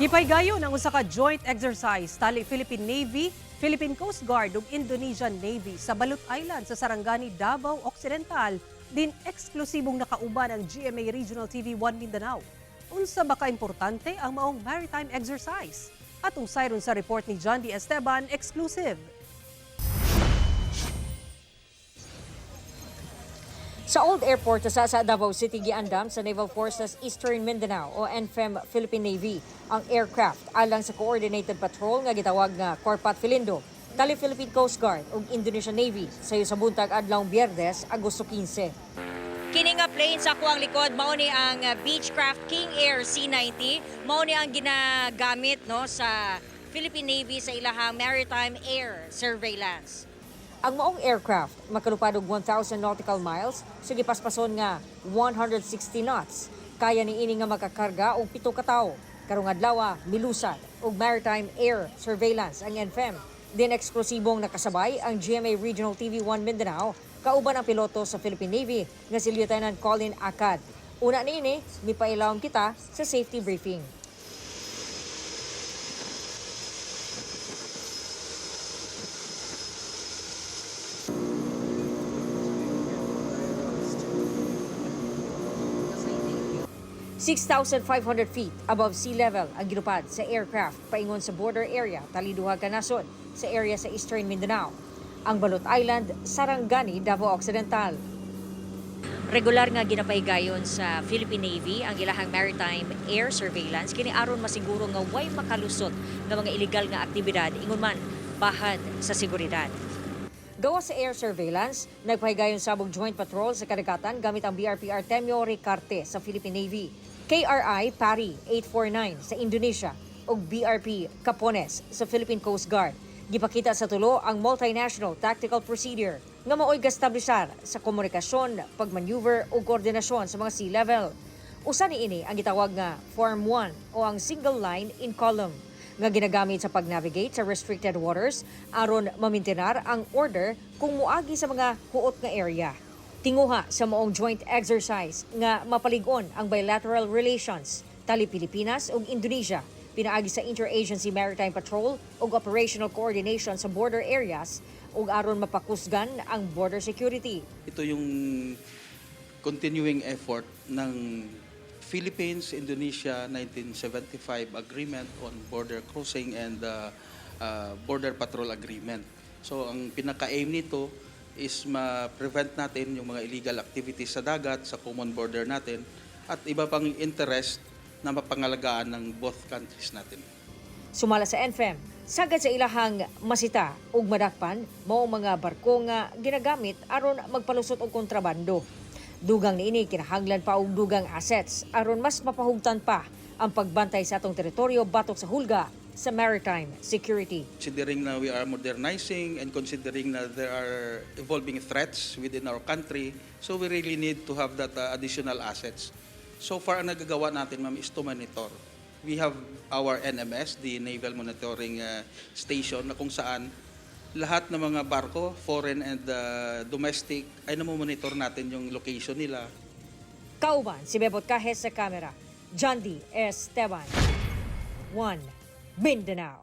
Gipaygayon ang usa ka joint exercise tali Philippine Navy, Philippine Coast Guard ug Indonesian Navy sa Balut Island sa Sarangani, Davao Occidental, din eksklusibong nakauban ang GMA Regional TV 1 Mindanao. Unsa ba kaimportante ang maong maritime exercise? Atong sayron sa report ni John D. Esteban, exclusive. Sa Old Airport sa Davao City, giandam sa Naval Forces Eastern Mindanao o NFEM Philippine Navy ang aircraft alang sa coordinated patrol nga gitawag nga Corpat Filindo, tali Philippine Coast Guard ug Indonesian Navy sayo sa buntag adlawng Biyernes, Agosto 15. Kini nga plane sa akuang likod mao ni ang Beechcraft King Air C90, mao ni ang ginagamit, no, sa Philippine Navy sa ilahang maritime air surveillance. Ang maong aircraft makalupad og 1,000 nautical miles sa gipaspason nga 160 knots. Kaya niini nga makakarga og 7 ka tawo. Karong adlaw milusad og maritime air surveillance ang NFEM. Din eksklusibong nakasabay ang GMA Regional TV 1 Mindanao kauban ang piloto sa Philippine Navy nga si Lieutenant Colin Acad. Una niini, mipailawom kita sa safety briefing. ...6,500 feet above sea level ang gilupad sa aircraft paingon sa border area taliduha ka nasod sa area sa Eastern Mindanao. Ang Balut Island, Sarangani, Davao Occidental. Regular nga ginapahigayon sa Philippine Navy ang ilahang maritime air surveillance kini aron masiguro nga way makalusot nga mga illegal nga aktibidad, ingon man bahad sa seguridad. Gawa sa air surveillance, nagpahigayon sabog joint patrol sa kadagatan gamit ang BRP Artemio Ricarte sa Philippine Navy, KRI Pari 849 sa Indonesia ug BRP Capones sa Philippine Coast Guard. Gipakita sa tulo ang multinational tactical procedure nga maoy gastablisar sa komunikasyon, pagmaneuver ug koordinasyon sa mga sea level. Usa niini ang gitawag nga Form 1 o ang single line in column nga ginagamit sa pag-navigate sa restricted waters aron mamintenar ang order kung muagi sa mga huot nga area. Tinguha sa maong joint exercise nga mapalig-on ang bilateral relations tali Pilipinas ug Indonesia pinaagi sa Interagency Maritime Patrol ug operational coordination sa border areas ug aron mapakusgan ang border security. Ito yung continuing effort ng Philippines-Indonesia 1975 Agreement on Border Crossing and Border Patrol Agreement. So ang pinaka-aim nito is ma-prevent natin yung mga illegal activities sa dagat, sa common border natin, at iba pang interest na mapangalagaan ng both countries natin. Sumala sa NFEM, sagad sa ilahang masita ug madakpan mao ang mga barko nga ginagamit aron magpalusot og kontrabando. Dugang niini, kinahanglan pa og dugang assets aron mas mapahugtan pa ang pagbantay sa atong teritoryo batok sa hulga sa maritime security. Considering na we are modernizing and considering na there are evolving threats within our country, so we really need to have that additional assets. So far, ang nagagawa natin, ma'am, is to monitor. We have our NMS, the Naval Monitoring Station, na kung saan lahat ng mga barko, foreign and domestic, ay namomonitor natin yung location nila. Kauban si Bebot Cajes sa kamera. John D. Esteban. 1 Mindanao.